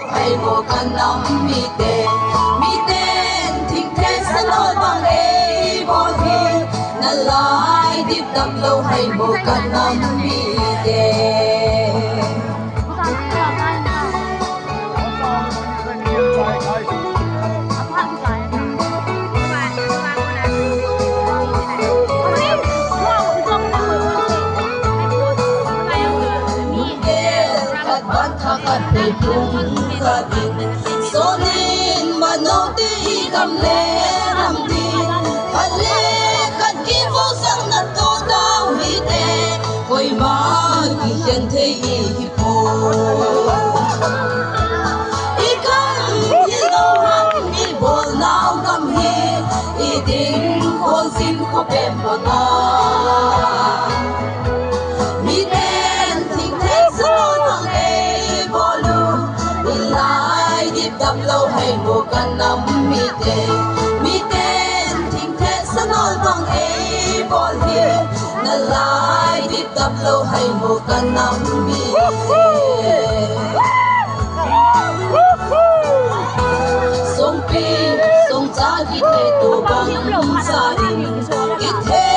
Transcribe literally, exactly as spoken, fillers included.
Haibo kanam mite, miten thingthe sanol bang eibol hi, nalai dip dap lou haibo kanam mite. Khat ban khat khat pe tung khat in, sonin mano te i gam le ram din, khat le khat kivo sang na to tau hite, koima kikhen thei i hi po. I gam hi lo ham i bol nau gam hi, i ding khol sin kho pem po na. Miten thingthe sanol bang eibol u, nalai dip dap lou haibo kanam mite. Miten thingthe sanol bang eibol hi, nalai dip dap lou haibo kanam mite. Songpi, songcha kithe to bang sa in, kithe